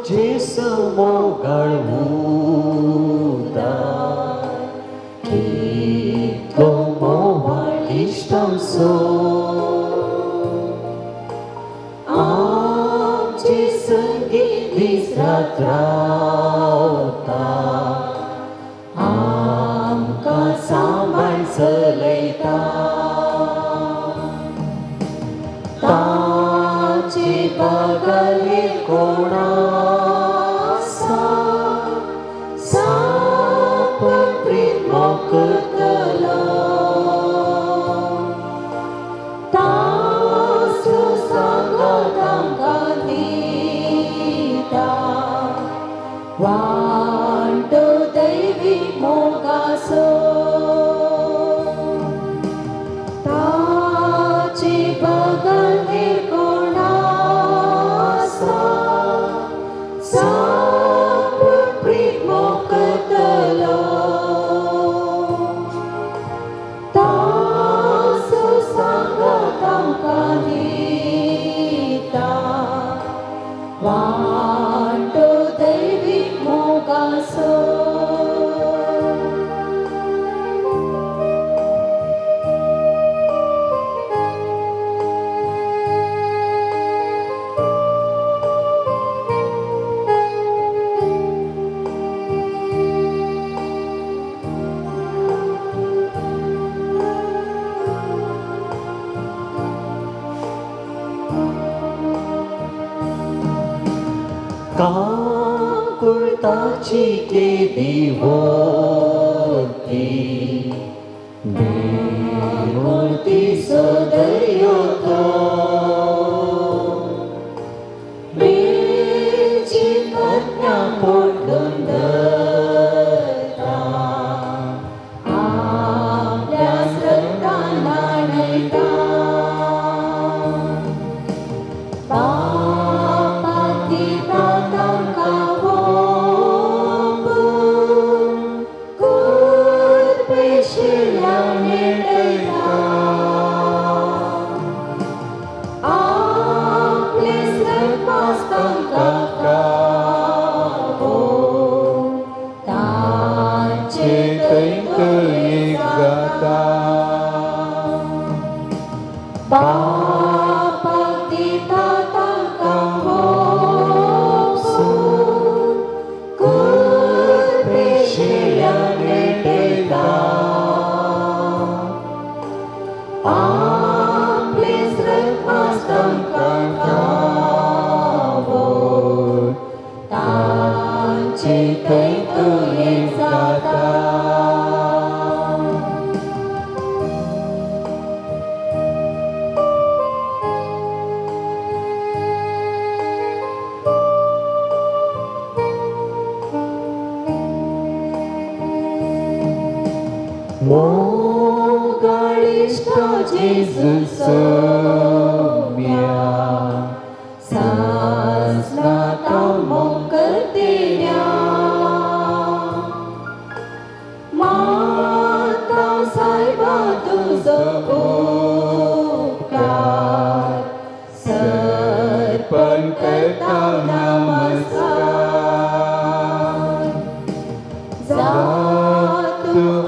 Jesu मोगाळ उदार कितलो मोवाळ इश्टांचो आमचे संगी दीस रात रावता आमकां सांबाळ चलयता ताचे बगले कोणा वांटो दैवी मोगासो ताचे बगले कोणासा साप प्रीत मोकतलो तासो सांगात आमकां दिता वांटो दैवी मोगासो. काकुळताची केदी होती निर्मूर्ती सदयो तो मेची कन्या पोटून धरता आपल्या श्रद्धा न्हाणयता Satu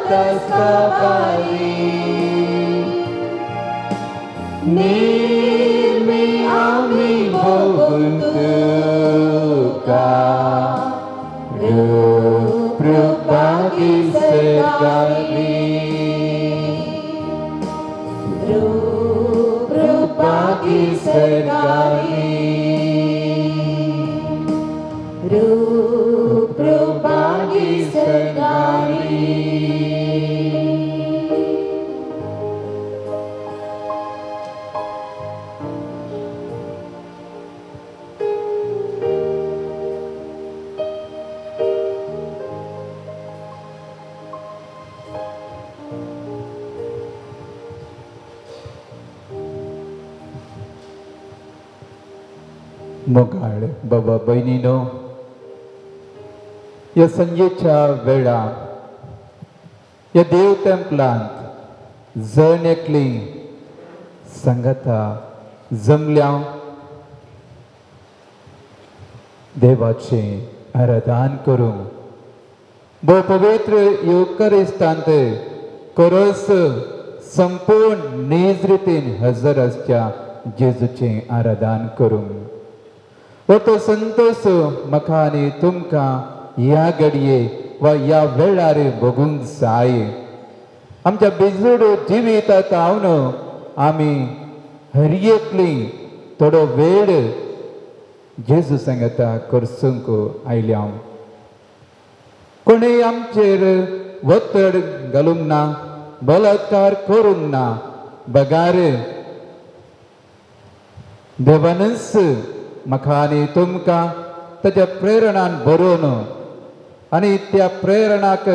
काबारी निर्मी आमी भोगून तुका रूप रूपागी सरगारी रूप रूपागी सरगारी रूप रूपागी सरगारी। मोगाळ बाबा भयणीनो, ह्या संजेच्या वेळा ह्या देव तेंपलांत जण एकली सांगाता जमल्या देवाचें आराधन करूंक भोव पवित्र येवकारिस्तांत कोरस संपूर्ण नीज रितीन हजर आसच्या जेजूचें आराधन करूंक हो तो संतोष म्हाका आनी तुमकां ह्या घडये वा ह्या वेळार भोगूंक जाय। आमच्या बिजूड जिवितांत हांव आमी हर एकली थोडो वेळ जेजू सांगता करसूंक आयल्या। कोणूय आमचेर वतड घालूंक ना, बलात्कार करूंक ना, बगार देवानच म्हाका आनी तुमकां ताच्या प्रेरणान बरोवन आनी त्या प्रेरणाक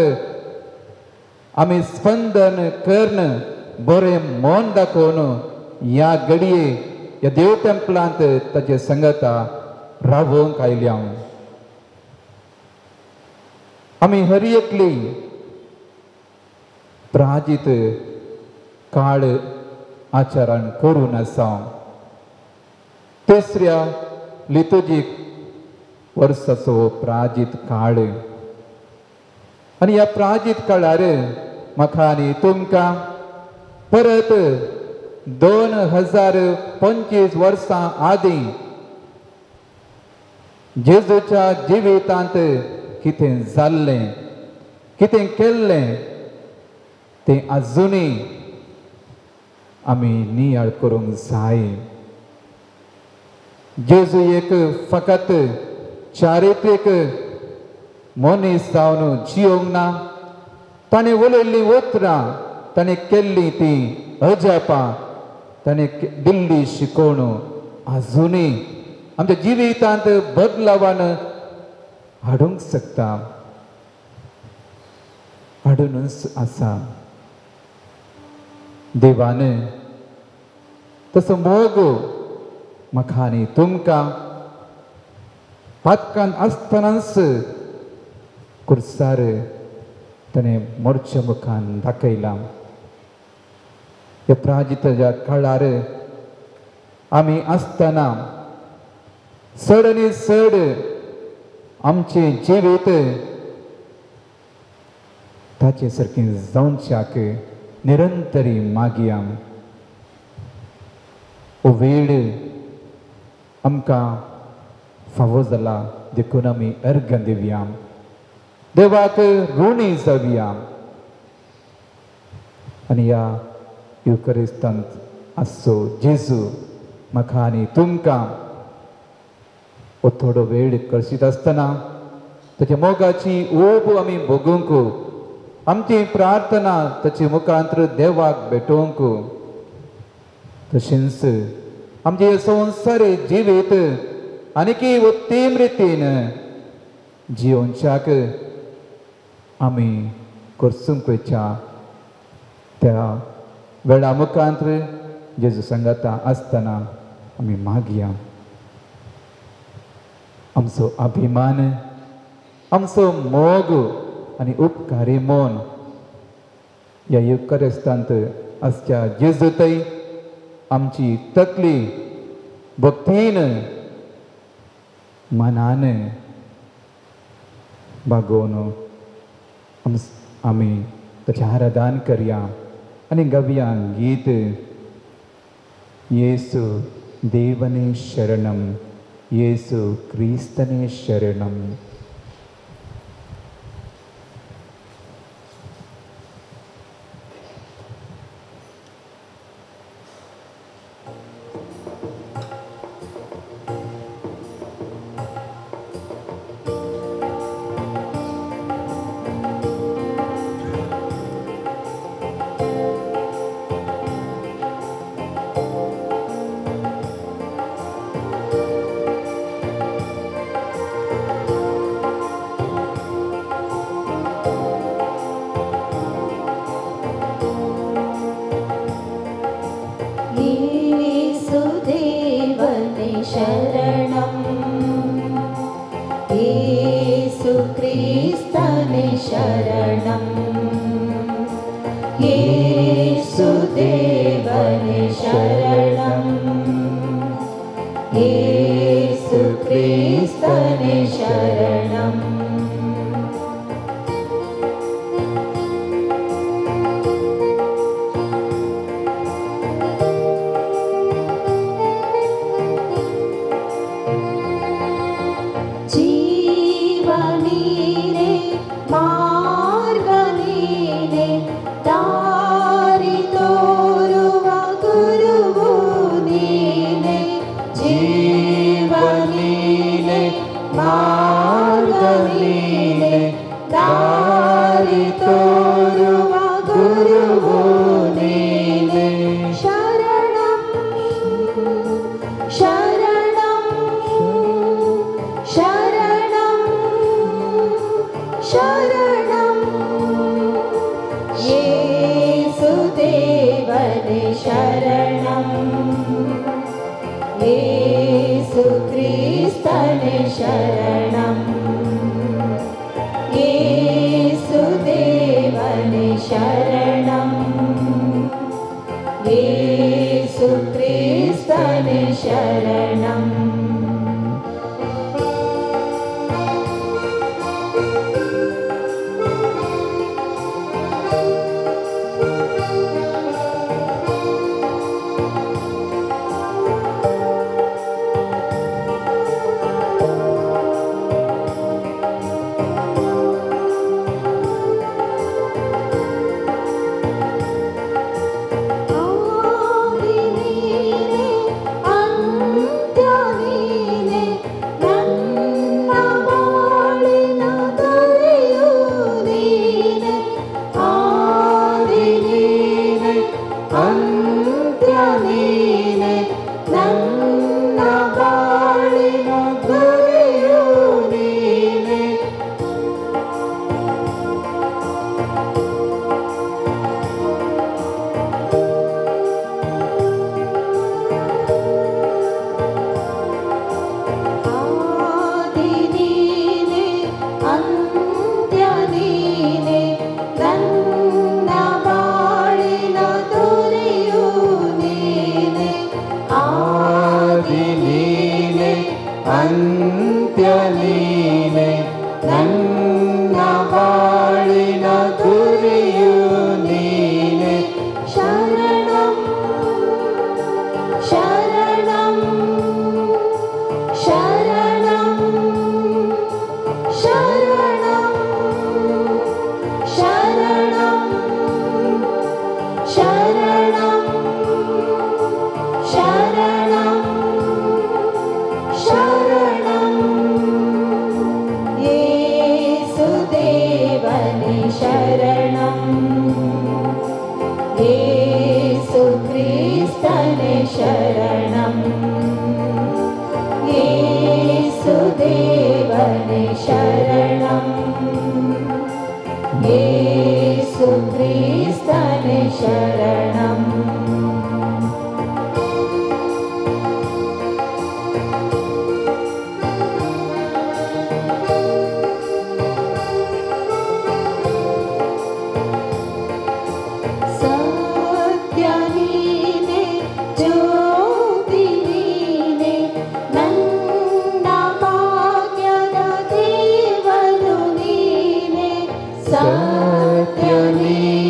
आमी स्पंदन करून बरें मन दाखोवन ह्या घडये ह्या देव तेंपलांत ताचे संगता रावोवंक आयल्या। आमी हर एकली प्राजीत काळ आचरण करून आसा। तिसऱ्या लितुजीक वर्साचो प्राजीत काळ आनी ह्या प्राजीत काळार म्हाका आनी तुमकां परत 2025 वर्सां आदीं जेजूच्या जिवितांत कितें जाल्लें, कितें केल्लें तें आजुनूय आमी नियाळ करूंक जाय। जेजू एक फकत चारित्रीक मनीस जावन जियोंक ना, ताणें उलयल्लीं उतरां, ताणें केल्लीं तीं अजापां, ताणें दिल्ली शिकवण आजुनूय आमच्या जिवितांत बदलावान हाडूंक शकता, हाडूनच आसा। देवान तसो मोग म्हाका आनी तुमकां पातकान आसतनाच कुर्सार ताणें मोर्च्या मुखान दाखयलां। ह्या प्राजिताच्या काळार आमी आसतना चड आनी चड आमचें जिवीत ताचे सारकें जावच्याक निरंतरी मागया। हो वेळ आमकां फावो जाला देखून आमी अर्घ दिवया, देवाक ऋणी जावया आनी ह्या युकरिस्तांत आसचो जेजू म्हाका आनी तुमकां हो थोडो वेळ कळशीत आसतना ताच्या मोगाची ऊब आमी भोगूंक, आमची प्रार्थना ताचे मुखांत देवाक भेटोवंक, तशेंच आमचे संवसारी जिवीत आनीकी उत्तम रितीन जियोवच्याक आमी करसूंक वयच्या त्या वेळा मुखांत जेजू सांगाता आसतना आमी मागया। आमचो अभिमान, आमचो मोग आनी उपकारी मन ह्या युकरिस्तांत आसच्या जेजू थंय आमची तकली भक्तीन मनान बागोवन आमी ताचें आराधन करया आनी गावया गीत येसू देवने शरणम, येसू क्रिस्तने शरणम. सत्य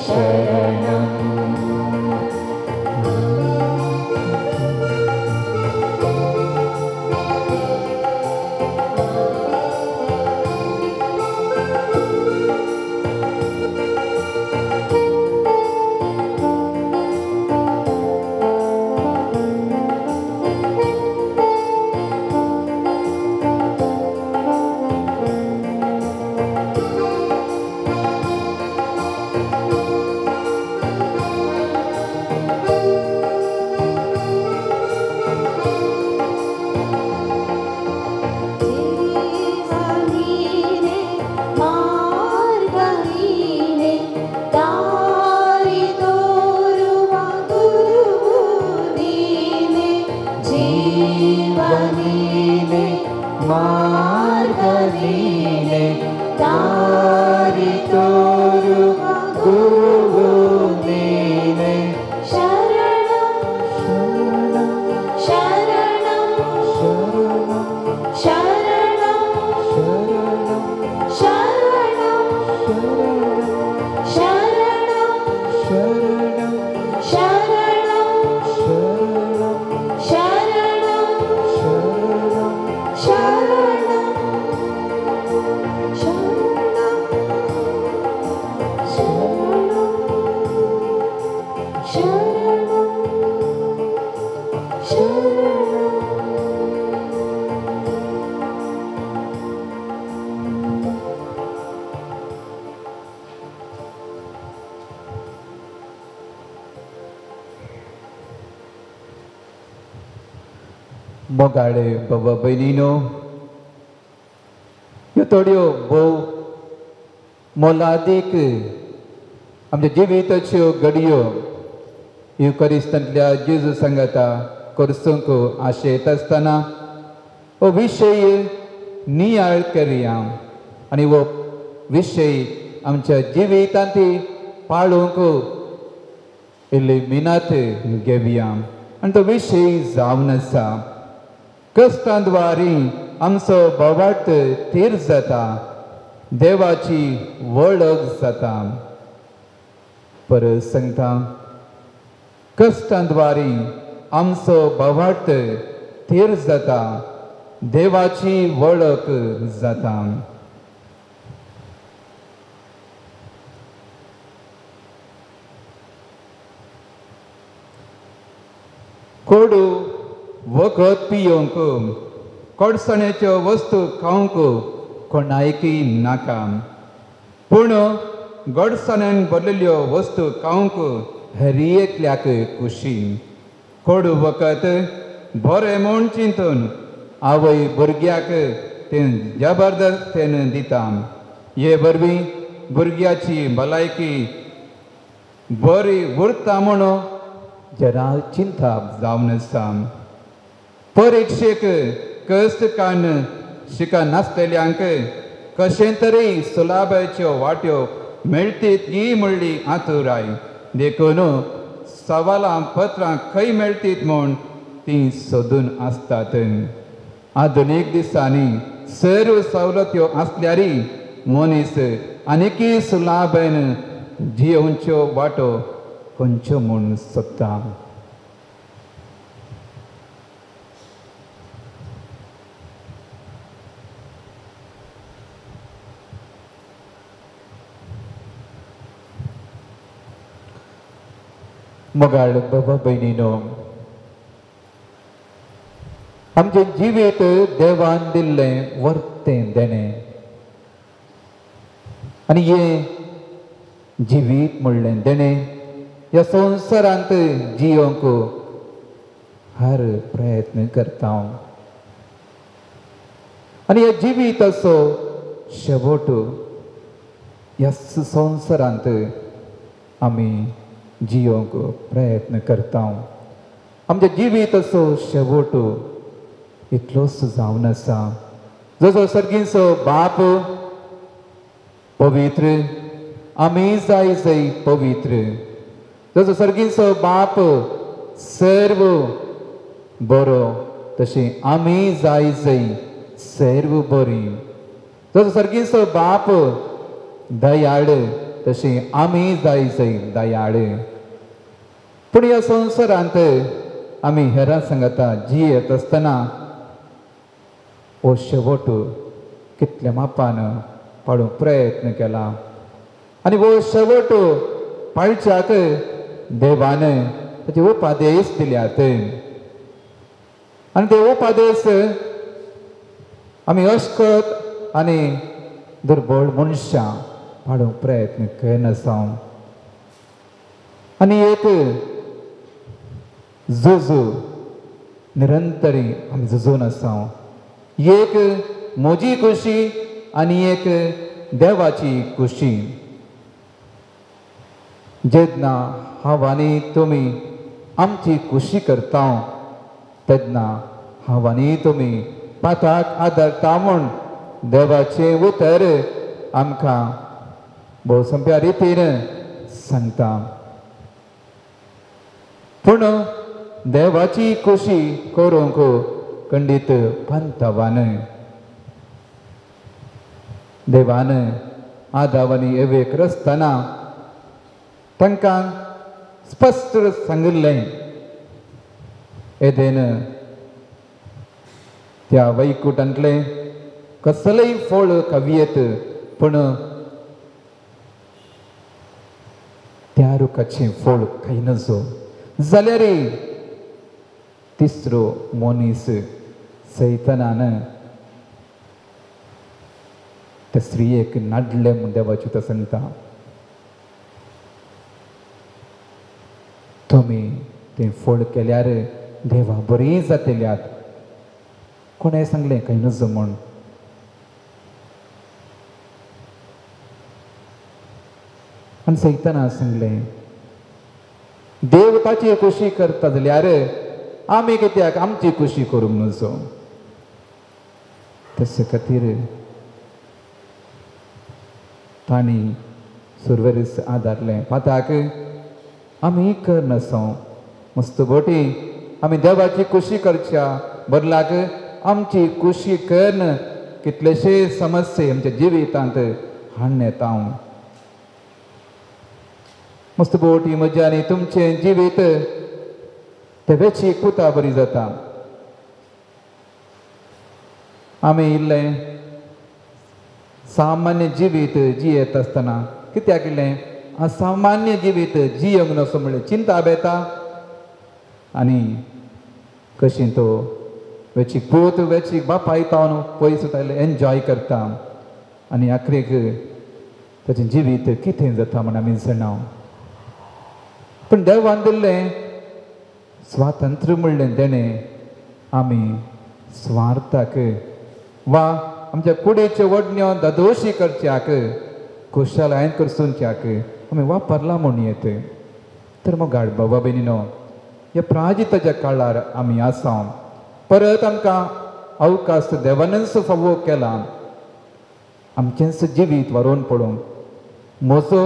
शरणम्. मोगाळे बाबा भयणीनो, ह्यो थोड्यो भोव मोलादीक आमच्या जिविताच्यो घडयो युकरिस्तांतल्या जेजू सांगाता करसूंक आशेत आसतना हो विशय नियाळ करया आनी हो विशय आमच्या जिवितांत पाळूंक इल्ली मिनात घेवया. आनी तो विशय जावन आसा कश्टांद्वारी आमचो भावार्थ थीर जाता, देवाची वळख जाता. परत सांगता, कश्टांद्वारी आमचो भावार्थ थीर जाता, देवाची वळख जाता. कोडू वखद पियोंक, कोडसण्याच्यो वस्तू खावंक कोणायकय नाका, पूण गोडसाण्यान भरलेल्यो वस्तू खावंक हरी एकल्याक खुशी. कोडू वखद बरें म्हूण चिंतून आवय भुरग्याक तें जबरदस्तेन दिता. हे वरवीं भुरग्याची भलायकी बरी उरता म्हणून जरा चिंता जावन आसा. परिक्षेक कश्ट काडून शिकनासलेल्यांक कशें तरी सुलाबायच्यो वाट्यो मेळटीत ही म्हणली आतुराय, देखून सवालां पत्रां खंय मेळटीत म्हूण तीं सोदून आसतात. आधुनीक दिसांनी सर्व सवलत्यो आसल्यारय मनीस आनीकय सुलाबायन जियोवच्यो वाटो खंयच्यो म्हूण सोदता. मोगाळ बाबा भयणीनो, आमचें जिवीत देवान दिल्लें वर्तें देणें आनी हें जिवीत म्हणलें देणें ह्या संवसारांत जियोंक हर प्रयत्न करता. आनी ह्या जिविताचो शेवट ह्या संवसारांत आमी जियोंक प्रयत्न करता. आमच्या जिविताचो शेवट इतलोच जावन आसा, जसो सर्गीचो बाप पवित्र आमी जाय जाय पवित्र, जसो सर्गीचो बाप सर्व बरो तशें आमी जाय जाय सर्व बरी, जसो सर्गीचो बाप दयाळ तशी आमी जाय जाय दयाळ. पूण ह्या संवसारांत आमी हेरां सांगता जियेत आसतना हो शेवट कितल्या मापान पाडूंक प्रयत्न केला आनी हो शेवट पाळच्याक देवान ताचे उपादेश दिल्यात आनी ते उपादेश आमी अशकत आनी दुर्बळ मनशां पाडूंक प्रयत्न करिनासा. आनी एक झुजू निरंतरी आमी झुजून आसा, एक म्हजी खुशी आनी एक देवाची खुशी. जेन्ना हांव आनी तुमी आमची खुशी करता तेन्ना हांव आनी तुमी पाताक आदारता म्हूण देवाचें उतर आमकां भोव सोंप्या रितीन सांगता. पूण देवाची खुशी करूंक खंडीत पंथावान देवान आदाव आनी एवेक रचतना तांकां स्पश्ट सांगिल्लें, एदेन त्या वैकुटांतलें कसलेंय फळ खावयेत पूण त्या रुखाचें फळ खायनजो जाल्यार तिसरो मनीस सैतानान त्या स्त्रियेक नाडलें म्हूण देवाचें तो सांगता. तुमी तें फळ केल्यार देवा बरी जातल्यात. कोणें सांगलें खंय नजो म्हूण? आनी सैताना सांगलें देव ताची खुशी करता जाल्यार आमी कित्याक आमची खुशी करूंक नजो. तशे खातीर तांणी सुरवेरीस आदारलें पाताक आमी करनासा मस्त बोटी आमी देवाची खुशी करच्या बदलाक आमची खुशी करून कितलेशे समस्ये आमच्या जिवितांत हाडून येता. मस्त बोटी म्हज्या आनी तुमचें जिवीत ते वेची कुता बरी जाता. आमी इल्लें सामान्य जिवीत जियेत आसतना कित्याक इल्लें असामान्य जिवीत जियेवंक नसो म्हणलें चिंता बेता आनी कशी तो वेचीक पूत वेचीक बापाय तावन पयस वताले एन्जॉय करता आनी आखरेक ताचें जिवीत कितें जाता म्हण आमी जाणा. पूण देवान दिल्लें स्वातंत्र्य म्हणलें तेणें आमी स्वार्थाक वा आमच्या कुडीच्यो वडण्यो दादोशी करच्याक खुशालायन करसुनच्याक आमी वापरला म्हूण येत. तर मग बाबा भयणीनो ह्या प्राजिताच्या काळार आमी आसा. परत आमकां अवकाश देवानच फावो केला आमचेंच जिवीत वारोवन पडूंक. म्हजो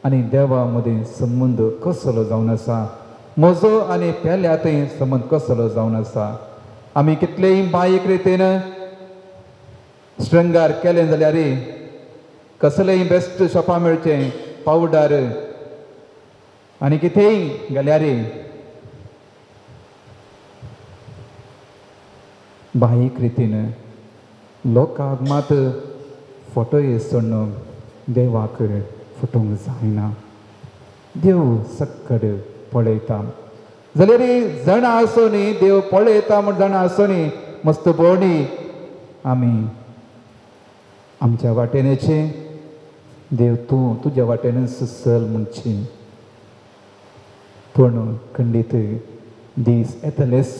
आनी देवा मदीं संबंद कसलो जावन आसा, म्हजो आनी पेल्या थंय संबंद कसलो जावन आसा. आमी कितलेय बायक रितीन शृंगार केलें जाल्यार कसलेय बेस्ट शॉपां मेळचें पावडर आनी कितेंय गेल्यार बायक रितीन लोकांक मात फोटो सोडून देवाक फटोवंक जायना. देव सक्कड पळयता जाल्यार जाणा आसूं न्ही देव पळयता म्हूण जाणा आसूं न्ही मस्त भोंवडी आमी आमच्या वाटेनेचे देव तूं तुज्या वाटेनच चल म्हणची. पूण खंडीत दीस येतलेच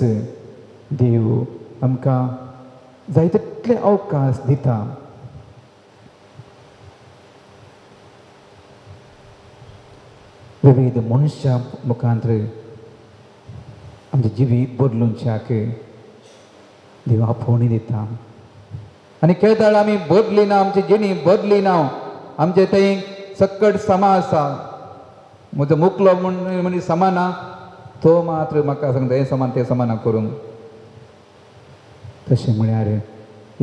देव आमकां जाय तितले अवकाश दिता. विविध मनशां मुखांत आमचें जिवीत बदलूनच्याक देव आपोवणी दिता. आनी केदाळ आमी बदली ना, आमची जिणी बदली ना, आमचे थंय सक्कट समा आसा म्हजो मुकलो म्हूण मनीस समा ना तो मात्र म्हाका सांगता हें समान तें समान करूंक. तशें म्हळ्यार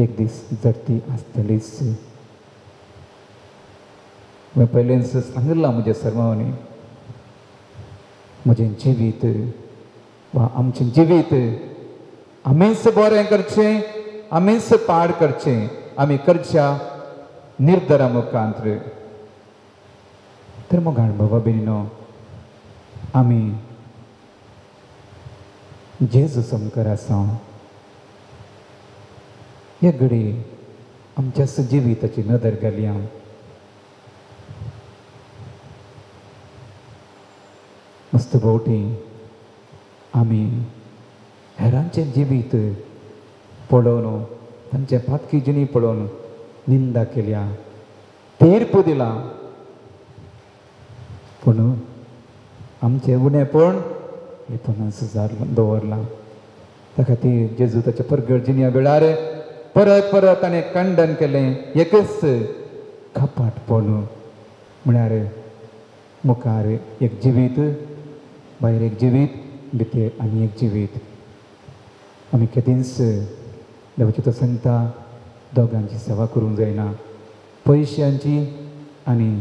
एक दीस जडती आसतलीच. हांवें पयलेंच सांगिल्लां म्हज्या सर्मांनी, म्हजें जिवीत वा आमचें जिवीत आमीच बरें करचें, आमीच पाड करचें, आमी करच्या निर्धरा मुखांत. तर मोगाळ बाबा भयणीनो, आमी जेजू समकर आसा. हे घडी आमच्या जिविताची नदर घालया. मस्त भोवटी आमी हेरांचें जिवीत पळोवन, तांचे पातकी जिणी पळोवन निंदा केल्या, तीर्प दिला, पूण आमचें उणेपण लिपनच दवरलां. त्या खातीर जेजू ताच्या परगट जिण्या वेळार परत परत ताणें खंडन केलें एकच कपाटपण, म्हळ्यार मुखार एक जिवीत, भायर एक जिवीत, भितर आनी एक जिवीत. आमी केदींच देवाची तो सांगता दोगांची सेवा करूंक जायना, पयशांची आनी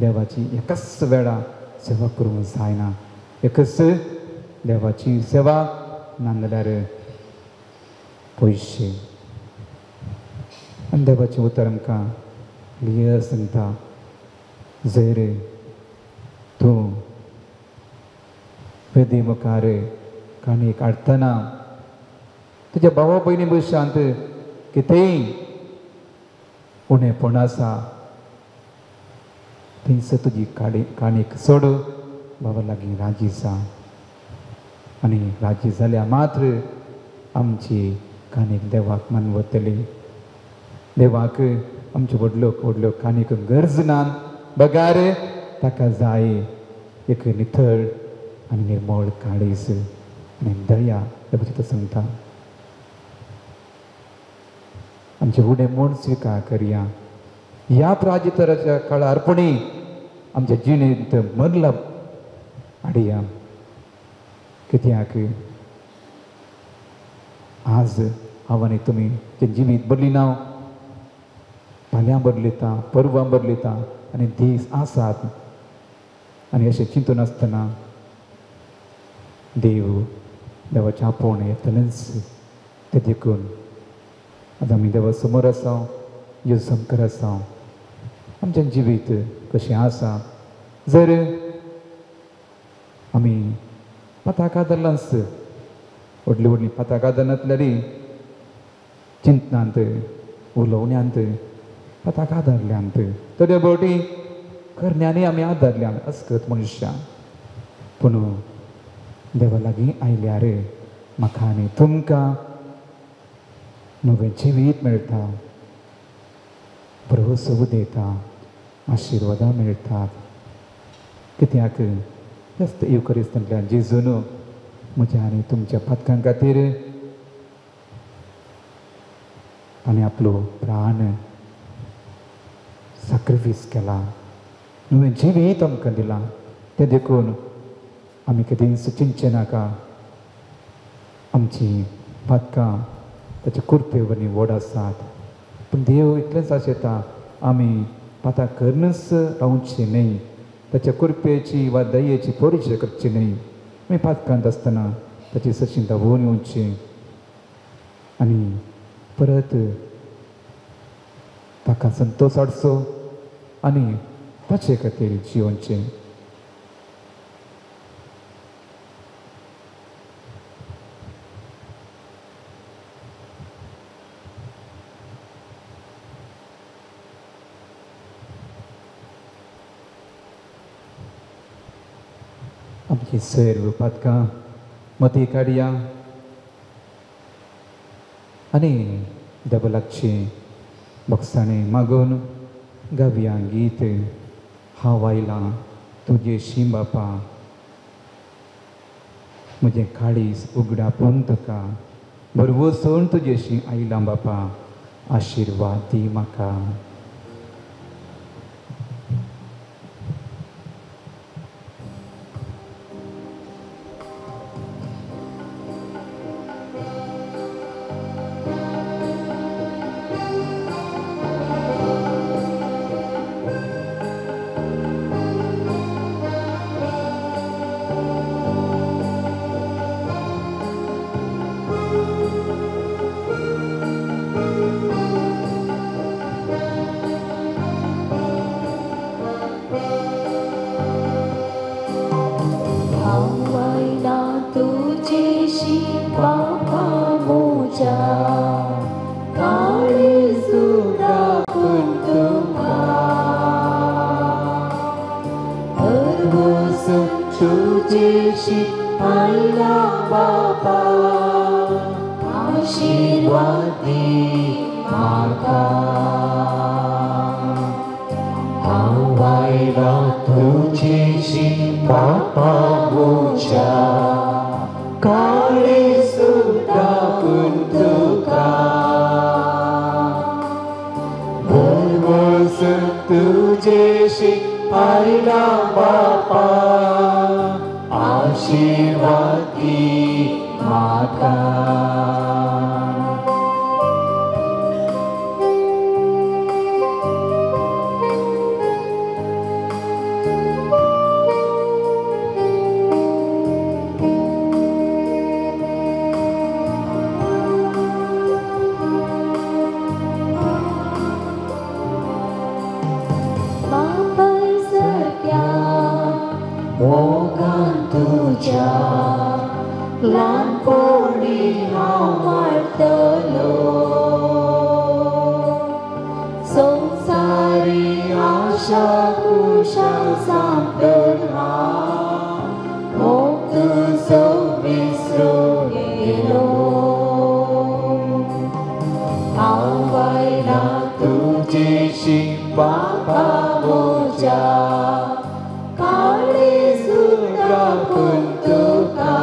देवाची एकाच वेळा सेवा करूंक जायना. एकच देवाची सेवा, ना जाल्यार पयशे. आनी देवाचें उतर आमकां क्लियर सांगता, जर तूं वेदी मुखार काणी काडटना तुज्या भावा भयणी भविश्यांत कितेंय उणेपण आसा, थंयसर तुजी काणीक सोड, बाबा लागीं राजी जा. आनी राजी जाल्यार मात्र आमची काणीक देवाक मानवतली. देवाक आमच्यो व्हडल्यो व्हडल्यो काणीक गरज ना, बगार ताका जाय एक निथळ आनी निर्मळ काळीज आनी दया. देवाची तो सांगता आमचे उणें म्हूण स्विकार करया. ह्या प्राजितराच्या काळार पुणी आमच्या जिणेंत मरला हाडया. कित्याक आज हांव आनी तुमी जें जिवीत बदली ना, फाल्यां बदलिता, परवां बदलिता, आनी दीस आसात. आनी अशें चिंतून आसतना देव देवाचें आपोवणें येतलेंच. तें देखून आज आमी देवा समोर आसा, जेजू सामकार आसा. आमचें जिवीत कशें आसा, जर आमी पताका धरलांच, व्हडली व्हडली पताका धरनातल्यार चिंतनांत, उलोवण्यांत पताका आदारल्यांत, थोडे भोवटी करण्यांनी आमी आदारल्यान अस्कत मनशां. पूण देवा लागीं आयल्यार म्हाका आनी तुमकां नवें जिवीत मेळटा, भरवंसो उदयता, आशिर्वादां मेळटात. कित्याक जास्त येवकरिस्तांतल्यान जेजून म्हज्या आनी तुमच्या पातकां खातीर ताणें आपलो प्राण साक्रिफीस केला, नवें जिवीत आमकां दिलां. तें देखून आमी केदींच चिंतचें नाका आमची पातकां ताचे कुरपे वरवीं व्हड आसात. पूण देव इतलेंच आशेता आमी पातां करनच रावचें न्हय, ताच्या कुरपेची वा दयेची परिक्षा करची न्हय. आमी पातकांत आसतना ताची सशी धांवून येवची आनी परत ताका संतोश हाडचो आनी ताचे खातीर जियोवचें. आमची सर्व पातकां मती काडया आनी देवा लागची भोगसाणें मागून गावया गीत. हांव आयलां तुजेशी बापा, म्हजें काळीज उगडापून तुका, भरवंसून तुजेशी आयलां बापा, आशिर्वाद दी म्हाका. म्हज्या काळीज दाखून तुका भरवंसून तुजेशी आयला बापा आशीर्वाद दी म्हाका हांव आयला तुजेशी बापा म्हज्या काळीज दाखून तुका भरवंसून तुजेशी आयला बापा आशीर्वाद दी म्हाका. बापाय सारक्या मोगान तुज्या ल्हानपणी हांव वाडटलो संवसारी आशा कुशा सांपडून हांव मोग तुजो विसरून गेलो हांव आयला तुजेशी बापा म्हज्या काळीज दाखून तुका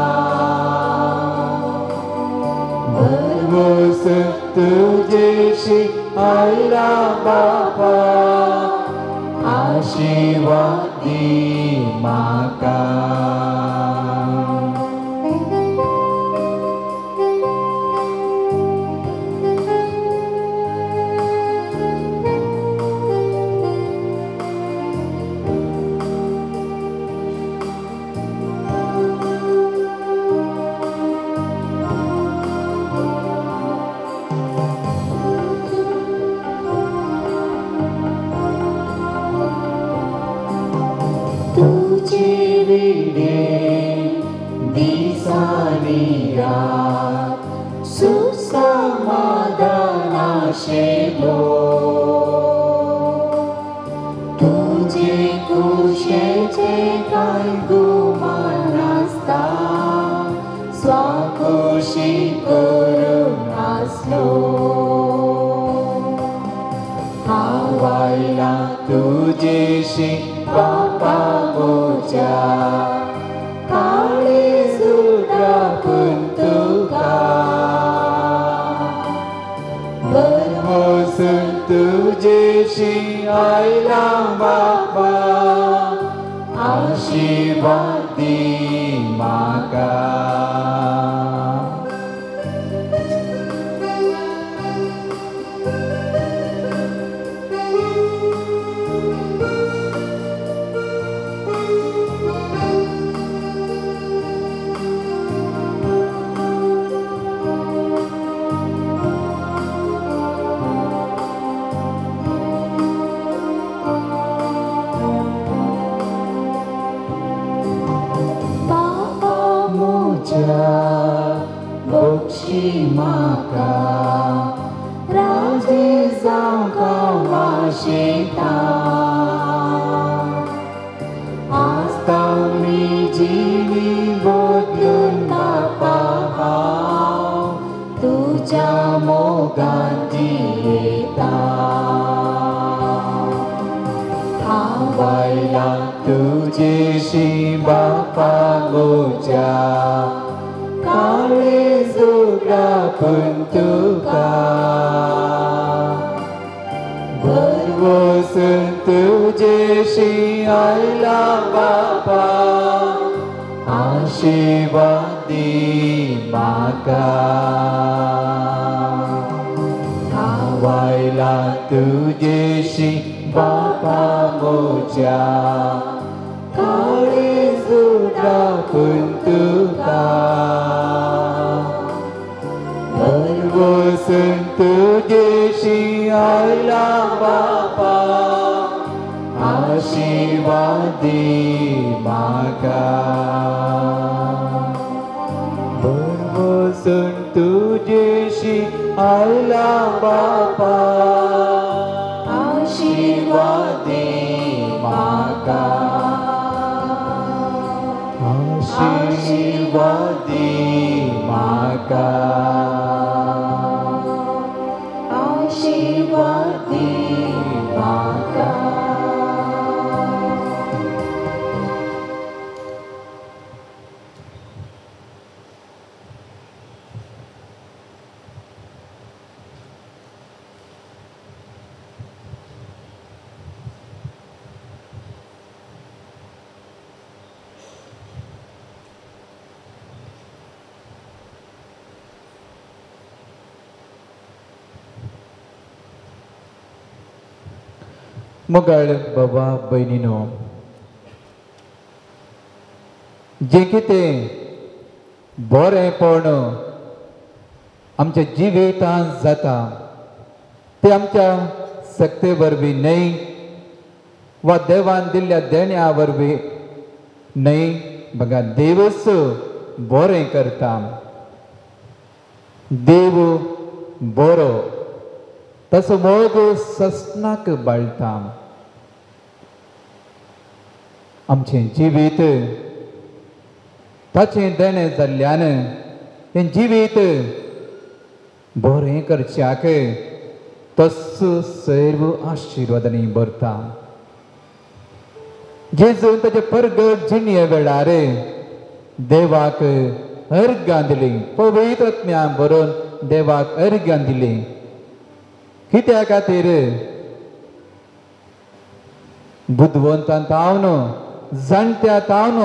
भरवंसून तुजेशी आयला बापा आशीर्वाद दी म्हाका. तुजे विणे दिसांनी रात सुसमाधान आशिल्लो तुजे कुशेचे कांय गुमान नासता स्वाकुशी करून आसलो हांव आयला तुजेशी बापा म्हज्या काळीज दाखून तुका भरवंसून तुजेशी आयला बापा आशीर्वाद दी म्हाका. बापा म्हज्या बक्षी म्हाका राजी जावंक हांव आशेतां आसता जिणी बदलून बापा हांव तुज्या मोगान जियेतां हांव आयला तुजेशी बापा म्हज्या काळीज दाखून तुका भरवंसून तुजेशी आयला बापा आशीर्वाद दी म्हाका. हांव आयला तुजेशी बापा म्हज्या काळीज दाखून तुका भरवंसून तुजेशी आयला बापा आशीर्वाद दी म्हाका. भरवंसून तुजेशी तुजेशी आयला बापा आशीर्वाद दे म्हाका आशीर्वाद दे म्हाका आशीर्वाद दे म्हाका। मोगाळ बाबा भयणीनो, जें कितें बरेंपण आमच्या जिवितांत जाता तें आमच्या शक्ते वरवीं न्हय वा देवान दिल्ल्या देण्या वरवीं न्हय, बघा देवच बरें करता। देव बरो तसो मोग ससनाक बाळटा। आमचें जिवीत ताचें देणें जाल्ल्यान हें जिवीत बरें करच्याक तसो सर्व आशिर्वादांनी भरता। जेजून ताचे परगट जिणये वेळार देवाक अर्घां दिली, पवित्र आत्म्यान भरून देवाक अर्घां दिली। कित्या खातीर? बुदवंतान तावन जाणट्या तावन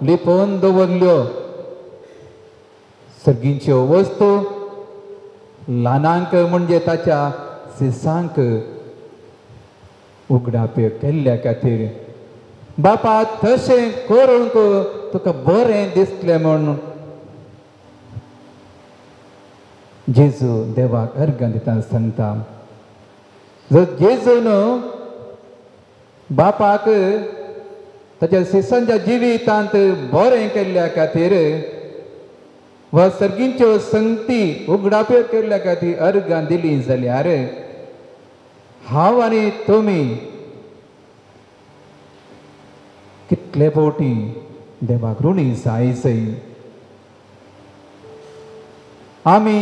लिपोवन दवरल्यो सर्गींच्यो वस्तू ल्हानांक म्हणजे ताच्या सिसांक उगडाप्यो केल्ल्या खातीर। बापा तशें करूंक तुका बरें दिसलें म्हूण जेजू देवाक अर्घां दितना सांगता। जर जेजून बापाक ताच्या सिसांच्या जिवितांत बरें केल्ल्या खातीर वा सर्गींच्यो संगती उगडाप्यो केल्ल्या खातीर अर्घां दिली जाल्यार हांव आनी तुमी कितले फावटी देवाक ऋणी जाय जाय। आमी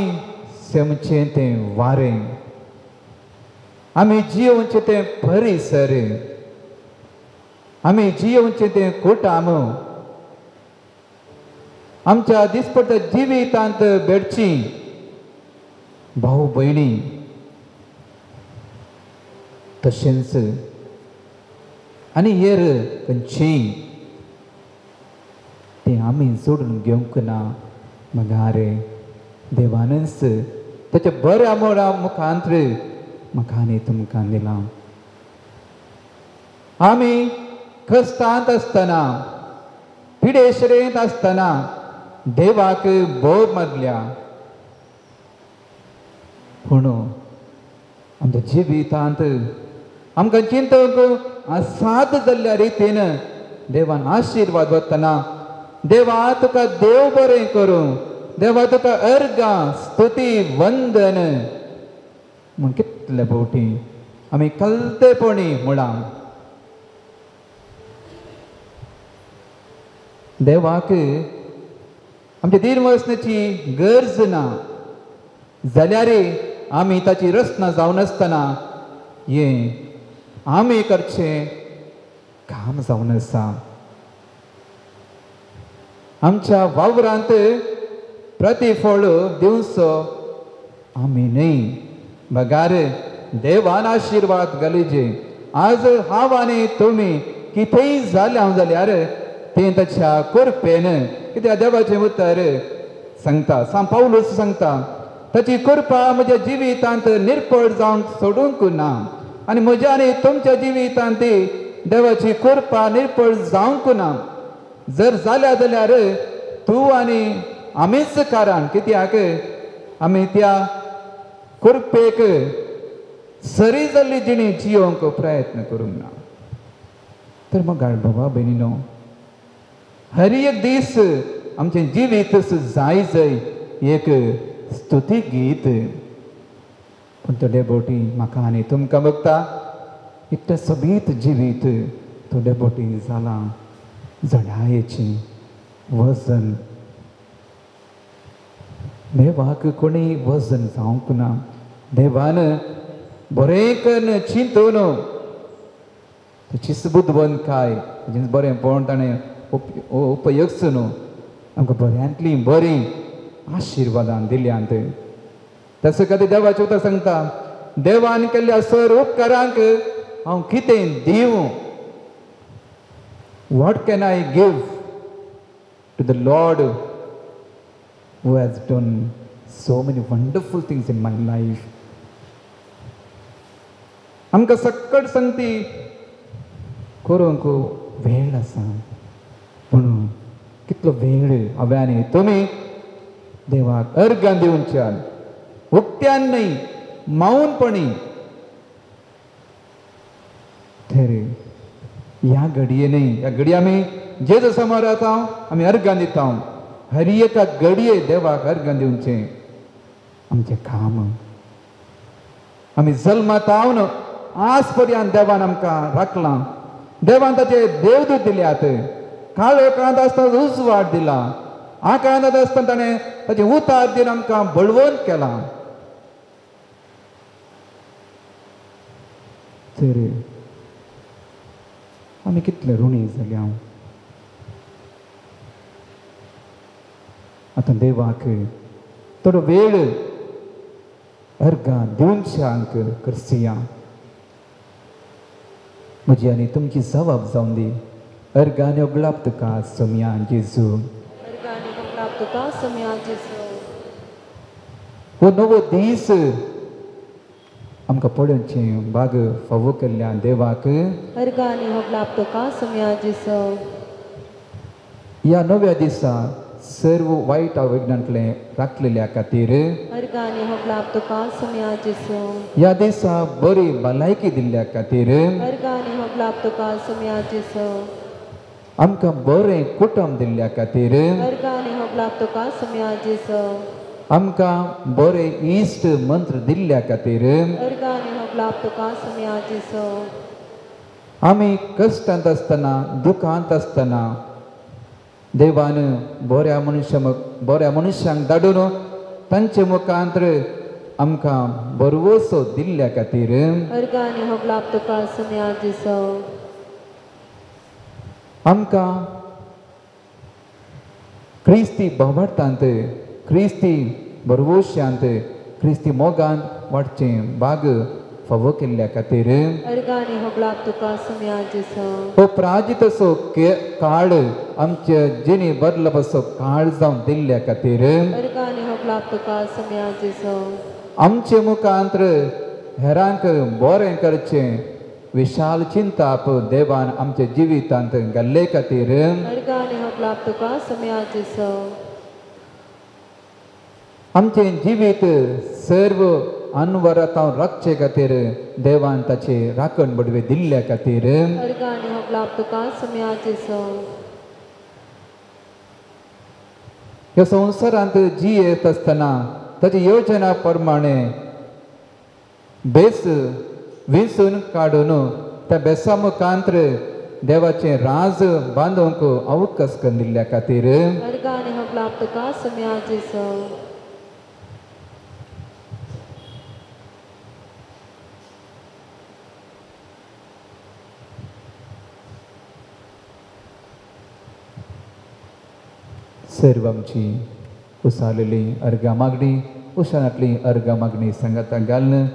सेमचें तें वारें, आमी जियोवचें तें परिसर, आमी जियोवचें तें कुटाम, आमच्या दिसपट्ट्या जिवितांत भेटची भाव भयणी, तशेंच आनी हेर खंयची तें आमी जोडून घेवंक ना। मगारे देवानच ताच्या बऱ्या मोडा मुखांत म्हाका आनी तुमकां दिलां। आमी खस्तांत आसतना पिडेशरेंत आसतना देवाक बोब मारल्या, पूण आमच्या जिवितांत आमकां चिंतूंक असाद जाल्ल्या रितीन देवान आशिर्वाद वतना देवा तुका देव बरें करूं, देवा तुका अर्घां स्तुती वंदन म्हूण कितले फावटी आमी कलतेपणी म्हळां। देवाक आमच्या दीर्वसनाची गरज ना जाल्यार आमी ताची रचना जावन आसतना हें आमी करचें काम जावन आसा। आमच्या वावरांत प्रतिफळ दिवचो आमी न्हय, बगार देवान आशिर्वाद घालिजे। आज हांव आनी तुमी कितेंय जालें जाल्यार तें ताच्या कृपेन, कित्याक देवाचें उतर सांगता, सांत पावलूस सांगता ताची कृपा म्हज्या जिवितांत निर्पळ जावंक सोडूंक ना आनी म्हज्या आनी तुमच्या जिवितांत ती देवाची कृपा निर्पळ जावंक ना। जर जाल्या जाल्यार तूं आनी आमीच कारण, कित्याक आमी त्या कृपेक सरी जाल्ली जिणी जियोवंक प्रयत्न करूंक ना। तर मग बाबा भयणीनो, हर एक दीस आमचें जिवीत जाय जाय एक स्तुती गीत. पूण थोडे बोटी म्हाका आनी तुमकां बघता इतलें सोबीत जिवीत थोडे बोटी जालां जडायेचें वजन. देवाक कोणी वजन जावंक ना. देवान बरें करून चिंतून ताची बुदवंतकाय बरें पळोवन ताणें उपयोग न्हू आमकां बऱ्यांतलीं बरीं आशिर्वादान दिल्यांत. तशें खातीर देवाचें उतर सांगता, देवान केल्ल्या सर उपकारांक हांव कितें दिवं? What can I give to the Lord who has done so many wonderful things in my life? आमकां सक्कट संगती करूंक वेळ आसा, पूण कितलो वेळ हांवें आनी तुमी देवाक अर्गां दिवच्यान उक्त्यान न्हय मौनपणी. तर ह्या घडये न्हय, ह्या घडये आमी जेजू समोर येता, आमी अर्गां दिता. हर एका घडये देवाक अर्गां दिवचें आमचें काम. आमी जल्मात आवन आज पर्यंत देवान आमकां राखलां, देवान ताचे देवदूत दिल्यात. काळो काळांत आसतना उजवाड दिला, आकांतांत आसतना ताणें ताचें उतार दिवन आमकां बळवंत केलां. तर आमी कितले ऋणी जाल्या. आतां देवाक थोडो वेळ अर्गां दिवच्याक करसिया. म्हजी आनी तुमची जबाब जावन दी. अर्गां योगलाप तुका सोमया जेजू. हो नवो दीस आमकां पळोवचें बाग फावो केल्ल्या देवाक ह्या नव्या दिसा सर्व वायट अविघ्नांतलें राखलेल्या खातीर, ह्या दिसा बरी भलायकी दिल्ल्या खातीर, आमकां बरें कुटुंब दिल्ल्या खातीर, आमकां बरें इश्ट मंत्र दिल्ल्या खातीर, आमी कश्टांत आसतना दुखांत आसतना देवान बऱ्या बऱ्या मनशांक धाडून तांचे मुखांत आमकां बरवसो दिल्ल्या खातीर, आमकां क्रिस्ती भावार्थांत, क्रिस्ती बरवश्यांत, क्रिस्ती मोगांत वाडचें बाग फावो केल्ल्या खातीर, हो प्राजित असो काळ आमचे जिणे बदलप असो काळ जावन दिल्ल्या खातीर, आमचे मुखांत हेरांक बरें करचें विशाल चिंताप देवान आमच्या जिवितांत घाल्ले खातीर, आमचें जिवीत सर्व अनवरतां राखचे खातीर देवान ताचे राखण बडवे दिल्ल्या खातीर, ह्या संवसारांत जियेत आसतना ताची योजना प्रमाणे बेस विंचून काडून त्या बेसा मुखांत देवाचें राज बांदूंक अवकाश करून दिल्ल्या खातीर, सर्व आमची उसालेली अर्गां मागणी, उशाणांतली अर्गां मागणी सांगाता घालून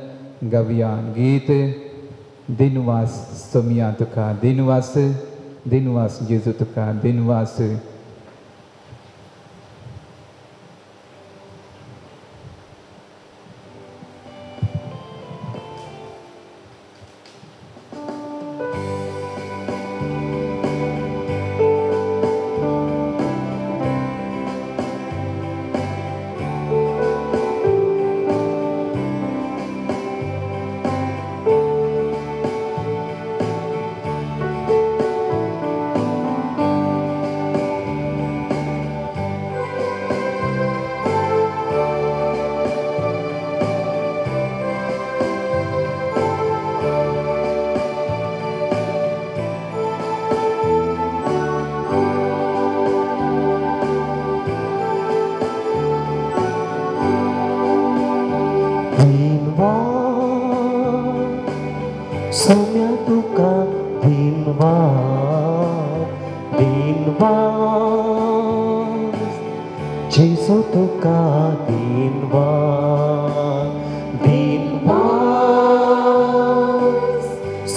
गावया गीत. दिनवास सोमया तुका दिनवास, दिनवास जेजू तुका दिनवास. दिनवा सोम्या तुका दिनवा दिनवा जेजू तुका दिनवा दिनवा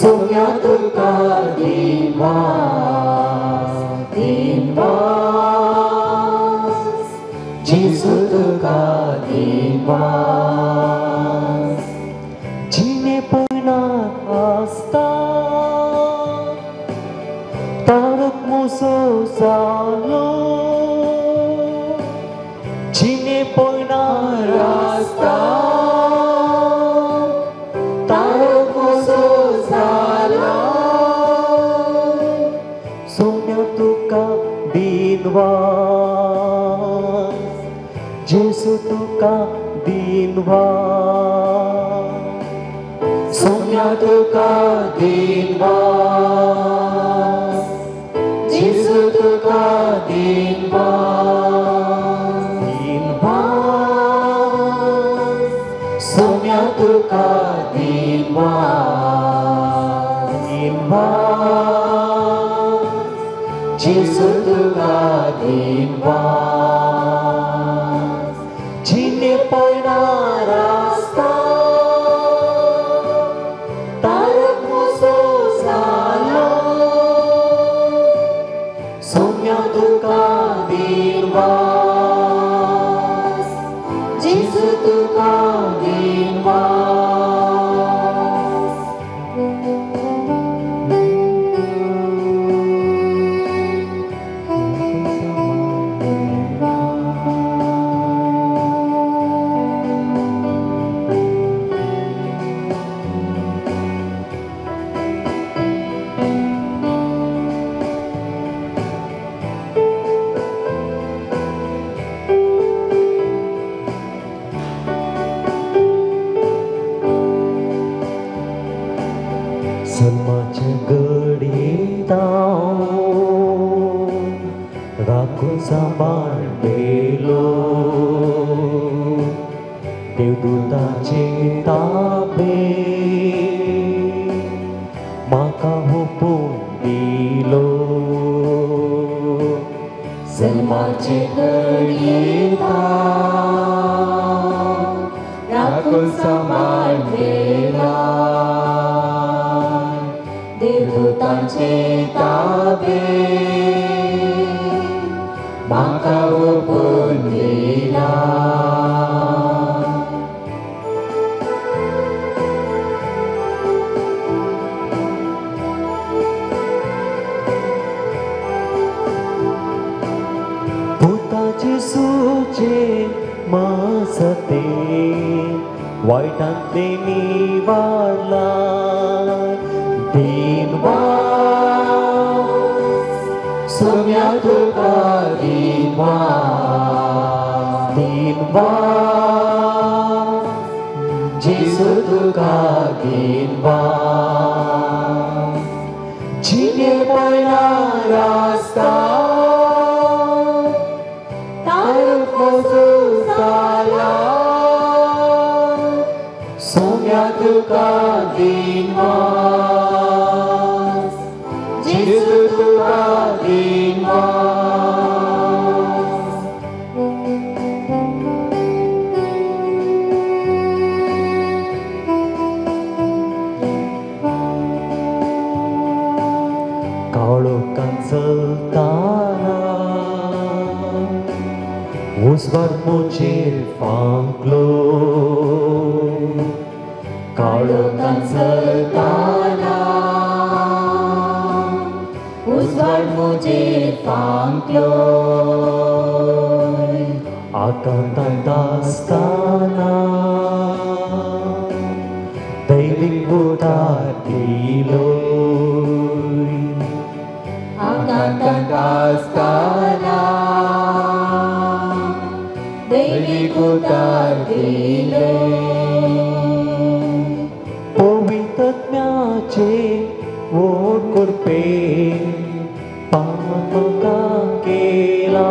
सोम्या तुका दिनवा दिनवा जेजू तुका दिनवा जिनेपणात आसता तारक मोसो जालो जिनेपणार आसता तारक मोसो जालो सोम्या तुका दिनवा जेजू तुका दिनवा सोम्या तुका दिनवा जेजू तुका दिनवा दिनवा सोम्या तुका दिनवा दिनवा जेजू तुका दिनवा जिनेपणार आसता तारक मोसो जालो सोम्या तुका दिनवा जेजू तुका दिनवा सलमाचे घडयेत हांव राखून सांबाळ मेलो देवदूताचे ताबे म्हाका हुपून दिलो सलमाचे घडयेत राखून सांबाळ मेला देवदूतांचे ताबे म्हाका ओपून दिला पुता जेजूचे मासते वायटांतले निवारला दिनवा सोम्या तुका दिनवा दिनवा जेजू तुका दिनवा जिनेपणार आसता तारक मोसो जाला सोम्या तुका दिनवा जेजू तुका दिनवा काळोखान चलताना उजवाड म्हजेर फांकलो काळोखान चलताना उजवाड म्हजेर फांकलो आकांतांत आसतना दैवीक उतार दिलो आकांतांत आसतना दैवीक उतार दिलो पवित्रत्म्याचे ओड करपे पाप केला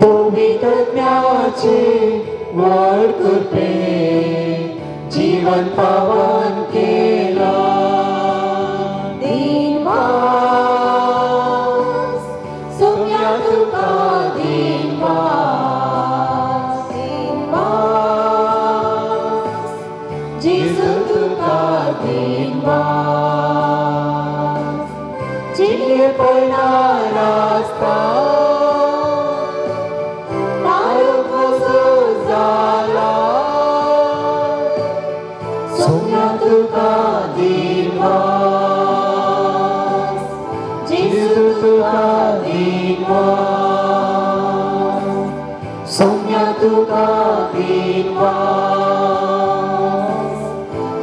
पवित्रत्म्याचे व्हड कृपे जीवन पावन केला. दिनवास सोम्या तुका दिनवास, दिनवास जेजू तुका दिनवास. चिल्लेपणार आसता काळोख कसो जाला, सोम्या तुका दिनवास जेजू तुका दिनवास, सोम्या तुका दिनवास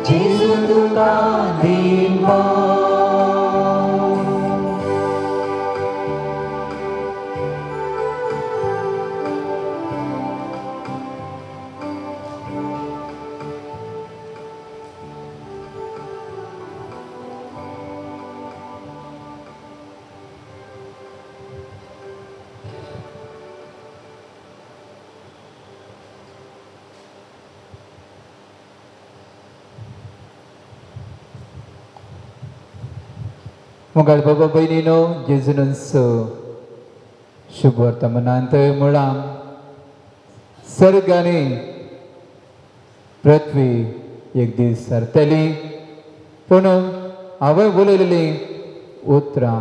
जेजू तुका दिनवास. मोगाळ बाबा भयणीनो, जेजूनचो शुभ वर्तमानांत मुळां सर्ग आनी पृथ्वी एक दीस सरतली, पूण हांवें उलयलेलीं उतरां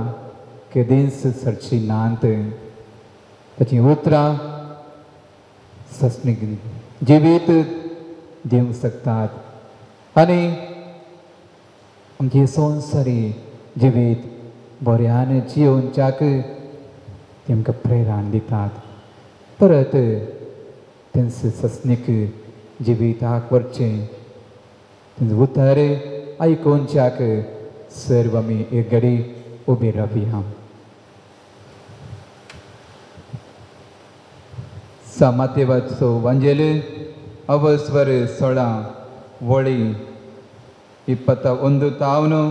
केदींच सरचीं नात. ताचीं उतरां सस्नीक जिवीत दिवंक शकतात आनी आमची संवसारी जिवीत बऱ्यान जियोवच्याक ती आमकां प्रेरण दितात. परत तेंच सस्नीक जिविताक व्हरचें, तेंच उतर आयकुच्याक सर्व आमी एक घडी उबी रावया. मातेवाचो वांजेल अवस्वर 16 वळी 21 ತಾವನು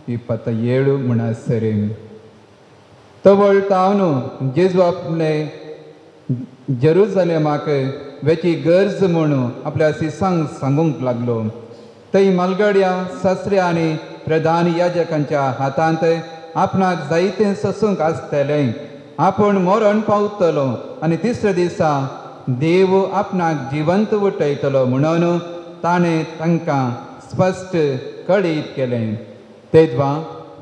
27 म्हणसर तवळ तावನು जेजू आपले जेरुजलेमाक वेची गरज म्हणून आपल्या सिसांक सांगूंक लागलो. थंय मालगड्या सासऱ्या आनी प्रधान याजकांच्या हातांत आपणाक जायतें सोसूंक आसतलें, आपूण मरण पावतलो आनी तिसऱ्या दिसा देव आपणाक जिवंत उठयतलो म्हणून ताणें तांकां स्पश्ट कळीत केलें. तेद्वा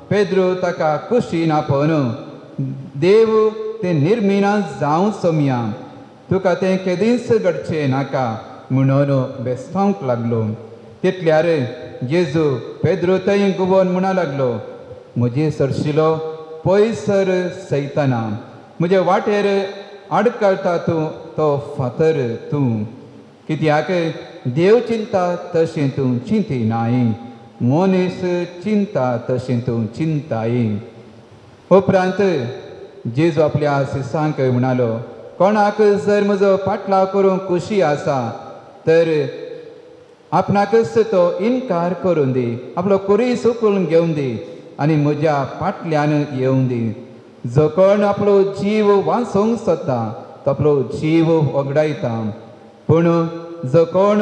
पेद्रू ताका कुशीन आपोवन देव तें निर्मिना जावं सोमया, तुका तें केदींच घडचें नाका म्हणून बेस्तावंक लागलो. तितल्यार जेजू पेद्रू थंय गुवोन म्हणा लागलो, म्हजे सरशिलो पयसर सैताना, म्हजे वाटेर आडकळटा तूं तो फातर तूं, कित्याक देव चिंता तशें तूं चिंती नाय, मनीस चिंता तशें तूं चिंताय. उपरांत जेजू आपल्या सिसांक म्हणालो, कोणाक जर म्हजो पाटलाव करूंक खुशी आसा तर आपणाकच तो इनकार करून दी, आपलो कुरीस उखलून घेवन दी आनी म्हज्या फाटल्यान येवन दी. जो कोण आपलो जीव वाचोवंक सोदता तो आपलो जीव वगडायता, पूण जो कोण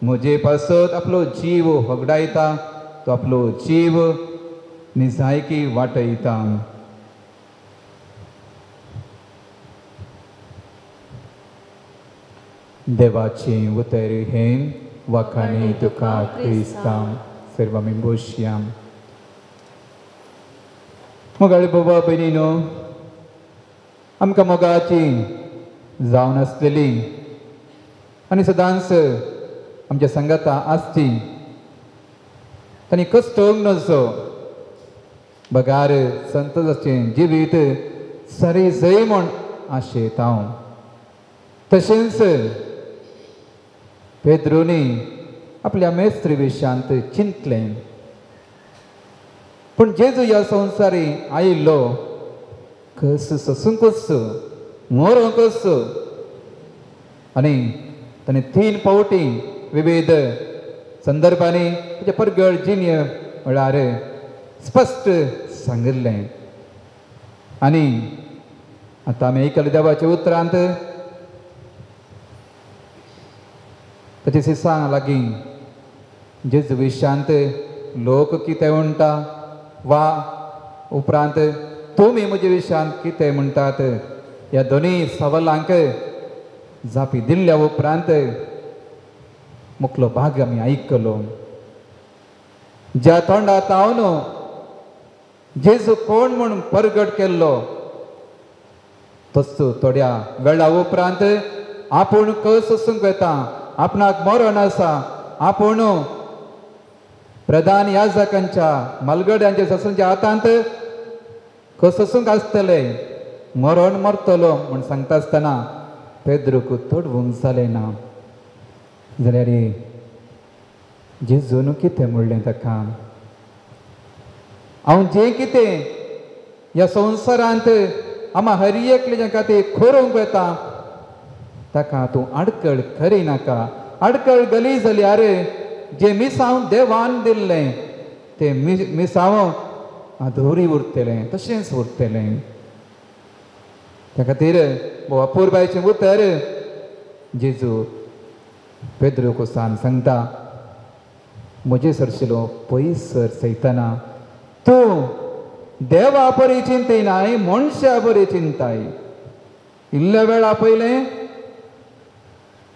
म्हजे पासत आपलो जीव वगडायता तो आपलो जीव निजायकी वाटयता. देवाचें उतर हें वाखाणे तुका क्रिस्तांव. सर्व आमी बसया. मोगाळे बाबा भयणीनो, आमकां मोगाची जावन आसलेली आनी सदांच आमच्या सांगाता आसची, तांणी कश्टोवंक नजो बगार संतोषाचें जिवीत सरी जय म्हूण आशेता हांव. तशेंच पेद्रूनी आपल्या मेस्त्री विशांत चिंतलें, पूण जेजू ह्या संवसारी आयिल्लो कस सोसूंकच मरोंकच, आनी ताणें 3 फावटी विविध संदर्भांनी ताचें परगळ जिणें म्हळ्यार स्पश्ट सांगिल्लें. आनी आतां आमी आयकलें देवाच्या उतरांत ताचे सिसां लागीं जेजू विशांत लोक कितें म्हणटा वा उपरांत तुमी म्हजे विशांत कितें म्हणटात ह्या दोनूय सवालांक जापी दिल्ल्या उपरांत मुखलो भाग आमी आयकलो. ज्या तोंडात हांव जेजू कोण म्हूण परगट केल्लो तस थोड्या वेळा उपरांत आपूण कस वचूंक वता, आपणाक मरण आसा, आपूण प्रधान याजकांच्या मालगड्यांच्या ससुंच्या हातांत कस वचूंक आसतले, मरण मरतलो म्हूण सांगता आसतना पेद्रूक तोडवूंक जालें ना. जाल्यार जेजून कितें म्हणलें ताका, हांव जें कितें ह्या संवसारांत आमा हर एकल्याच्या खातीर करूंक वता ताका तूं आडकळ करिनाका. आडकळ गली जाल्यार जें मिसांव देवान दिल्लें तें मिसांव अधोरी उरतलें, तशेंच उरतलें. त्या खातीर अपुरबायचें उतर जेजू पेद्रूक सान सांगता, म्हजे सरशिलो पयस सर सैताना, तूं देवा परी चिंतिनाय मनशा परी चिंताय. इल्ल्या वेळा पयलें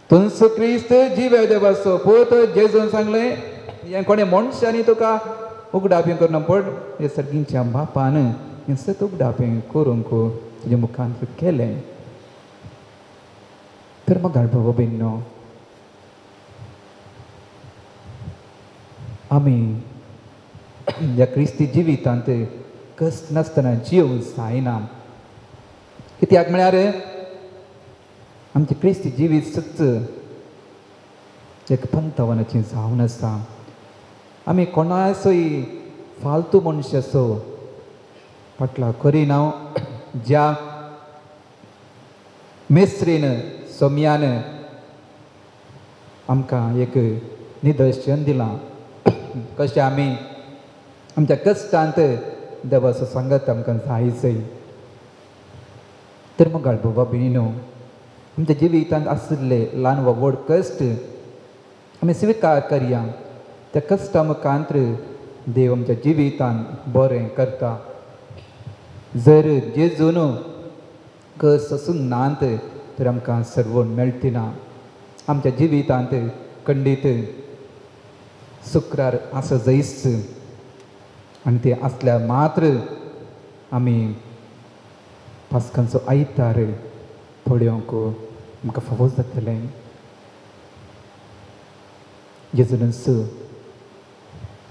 तुमचो क्रिस्त जिवे देवाचो पूत जेजून सांगलें हें कोणें मनशांनी तुका उगडापें करून पड हे सर्गींच्या बापान हें सत उगडापें करूंक तुज्या मुखांत केलें. तर मग भाव भयणीनो, आमी ह्या क्रिस्ती जिवितांत कश्ट नासतना जिवंक जायना. कित्याक म्हळ्यार आमचें क्रिस्ती जिवीत सच एक पंथावनाचें जावन आसा. आमी कोणाचोय फालतू मनशाचो फाटलाव करिना. ज्या मेस्त्रीन सोम्यान आमकां एक निदर्शन दिलां कशें आमी आमच्या कश्टांत देवाचो सांगत आमकां जायचय. तर मग बाबा भयणीनो, आमच्या जिवितांत आशिल्ले ल्हान वा व्हड कश्ट आमी स्विकार करया. त्या कश्टा मुखांत देव आमच्या जिवितांत बरें करता. जर जेजून कश्ट आसूंक नात तर आमकां सर्वण मेळटी ना. आमच्या जिवितांत खंडीत शुक्रार आसा जैस आनी ते आसल्यार मात्र आमी पास्कांचो आयतार पळोवंक आमकां फावो जातलें. जेजूनच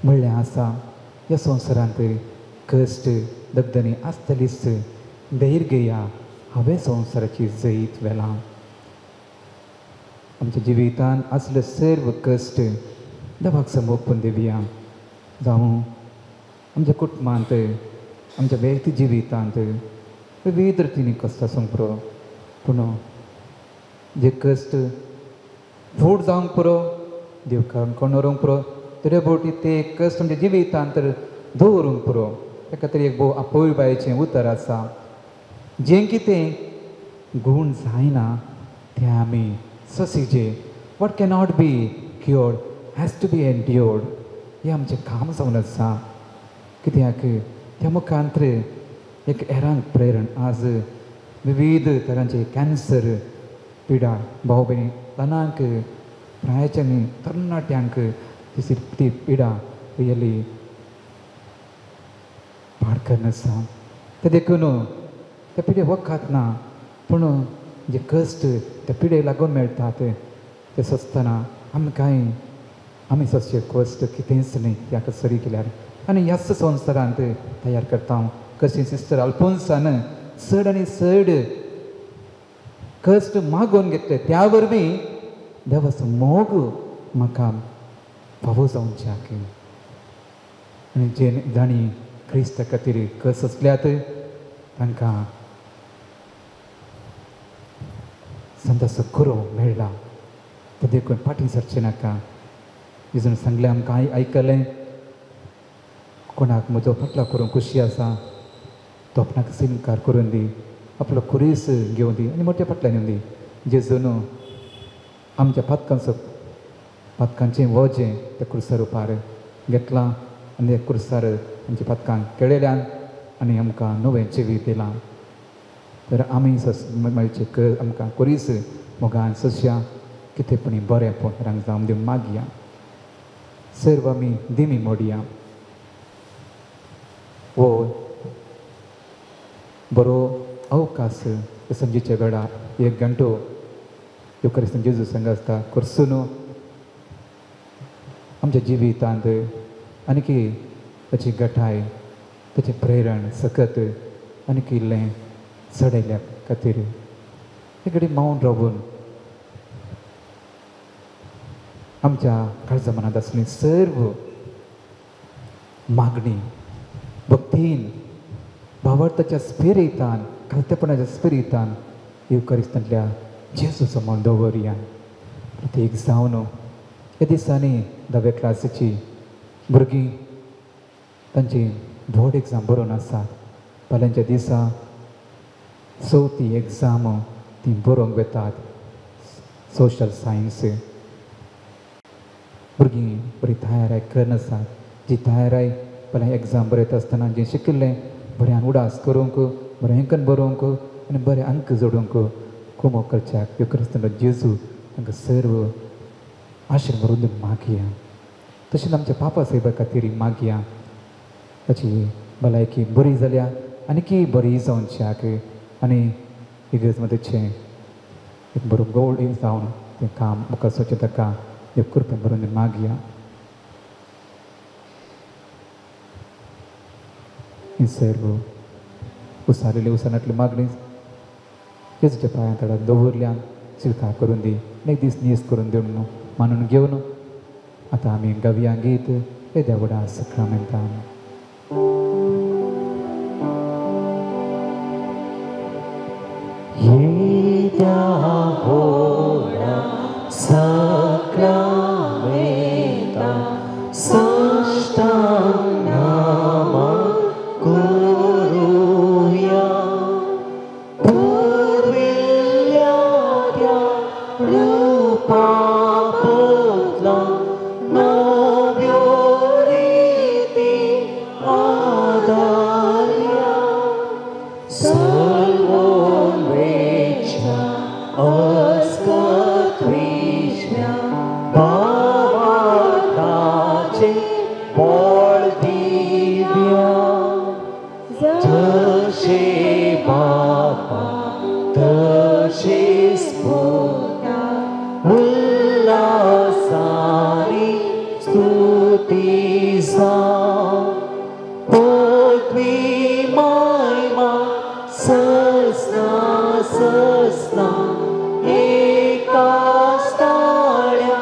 म्हणलें आसा, ह्या संवसारांत कश्ट दगदणी आसतलीच, धैर्य घेया, हांवें संवसाराची जैत व्हेलां. आमच्या जिवितांत आसले सर्व कश्ट देवाक समर्पण दिवया. जावं आमच्या कुटुंबांत, आमच्या व्यक्ती जिवितांत विविध रितींनी कश्ट आसूंक पुरो, पूण जे कश्ट फूट जावंक पुरो, देव कोण व्हरूंक पुरो, तरी बोटी ते कश्ट आमच्या जिवितांत दवरूंक पुरो. त्या खातीर एक भोव अपुरबायेचें उतर आसा, जें कितें गूण जायना तें आमी सोंसिजे. What cannot be cured has to be endured. हें आमचें काम जावन आसा. कित्याक त्या मुखांत एक हेरांक प्रेरण. आज विविध तरांचे कॅन्सर पिडा भाव भयणी ल्हानांक प्रायाच्या तरणाट्यांक ती पिडा रियली पाडकन आसा. तें देखून त्या पिडे वखद ना, पूण जे कश्ट त्या पिडे लागून मेळटात ते सोंसतना आमकांय आमी सोंसचे कश्ट कितेंच न्हय त्या सरी केल्यार. आनी ह्याच संवसारांत तयार करता हांव कशी सिस्टर अल्फोन्सान चड आनी चड कश्ट मागोवन घेतले, त्या वरवीं देवाचो मोग म्हाका फावो जावच्याक. आनी जे जांणी क्रिस्ता खातीर कश्ट सोंसल्यात तांकां संताचो कुरो मेळ्ळा. तें देखून फाटीं सरचें नाका. जेजून सांगलें आमकां आयकलें, कोणाक म्हजो फाटलाव करूंक खोशी आसा तो आपणाक स्विकार करून दी, आपलो खुरीस घेवन दी आनी मोठ्या फाटल्यान येवन दी. जेजून आमच्या पातकांचो पातकांचें वजें त्या क्रुसार उपार घेतलां आनी त्या क्रुसार आमच्या पातकांक केळयल्यान आनी आमकां नवें जिवीत दिलां. तर आमी मेळचे आमकां कोरीस मोगान सोंसया कितेंपणी बरें पूण हेरांक जावन दिवन मागया. सर्व आमी दिमी मोडया. हो बरो अवकाश समजीच्या वेळार एक घंटो युक्रिस्त जेजू संग आसता कोर्सून आमच्या जिवितांत आनीकी ताची गठाय ताचें प्रेरण सकत आनीक इल्लें चडयल्या खातीर हे घडी मौन रावून आमच्या काळजा मनांत आसली सर्व मागणी भक्तीन भावार्थाच्या स्पिरितान खालतेपणाच्या स्पिरितान येवकारिस्तांतल्या जेजू समोर दवरया. प्रत्येक जावन ह्या दिसांनी धाव्या क्लासीची भुरगीं तांची बोर्ड एग्जाम बरोवन आसात. फाल्यांच्या दिसा चवथी एग्जाम ती बरोवंक वेतात सोशल सायन्स. भुरगीं बरी तयाराय करून आसात. जी तयाराय फाल्यां एग्जाम बरयता आसतना जें शिकिल्लें बऱ्यान उडास करूंक बरें अंकन बरोवंक आनी बरे अंक जोडूंक कुमो करच्याक युक्रिस्तांतलो जेजू तांकां सर्व आशिर्वाद मागया. तशेंच आमच्या पापा साहेबा खातीर मागया. ताची भलायकी बरी जाल्या आनीकी बरी जावच्याक आनी इगर्ज मदींचें एक बरो गोड जावन तें काम मुखार सोचें ताका देव कृपा बरोवन मागया. ही सर्व उसारिल्ली उसानांतली मागणी जेजूच्या पांयां तडा दवरल्यान स्विकार करून दी एक दीस नीस करून दिवन मानून घेवन आतां आमी गावया गीत येद्या व्हडा सक्रामेंतान. येद्या व्हडा सक्रामेंता साष्टांग नमन करुया. पुर्विल्ल्या त्या रुपा बदला नव्यो रिती आदारया. सलवोन वेच्या अस्कत विश्व्या भावार्थाचे बळ दिव्या. जशे बापा तशेच पुता उल्हासानी स्तुती जावं. पदवी महिमा ससना ससना एकाच ताळ्या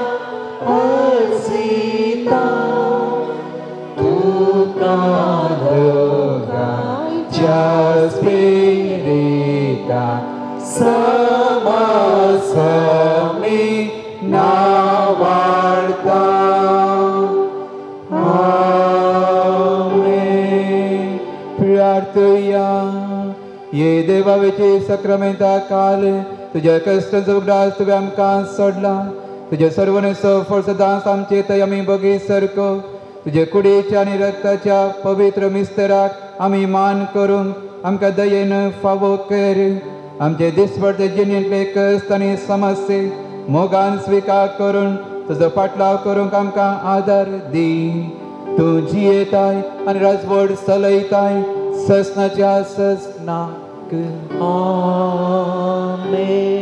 अर्जिता. तुका दोगांच्या स्पिरिता समसमी नावाडता. आमेन. प्रार्थया. ये देवावेची सक्रमेंता काल तुज्या कश्टांचो उगडास तुवें आमकां सोडला. तुज्या सर्वनेचो फळ सदांच आमचे थंय आमी बगी सारको तुजे कुडीच्या आनी रक्ताच्या पवित्र मिस्तराक आमी मान करूंक आमकां दयेन फावो कर. आमचे दिसपडते जिणेंतले कश्ट आनी समस्ये मोगान स्विकार करून तुजो पाटलाव करूंक आमकां आदार दी. तूं जियेताय आनी राजवट चलयताय ससनाच्या ससनाक. आमेन.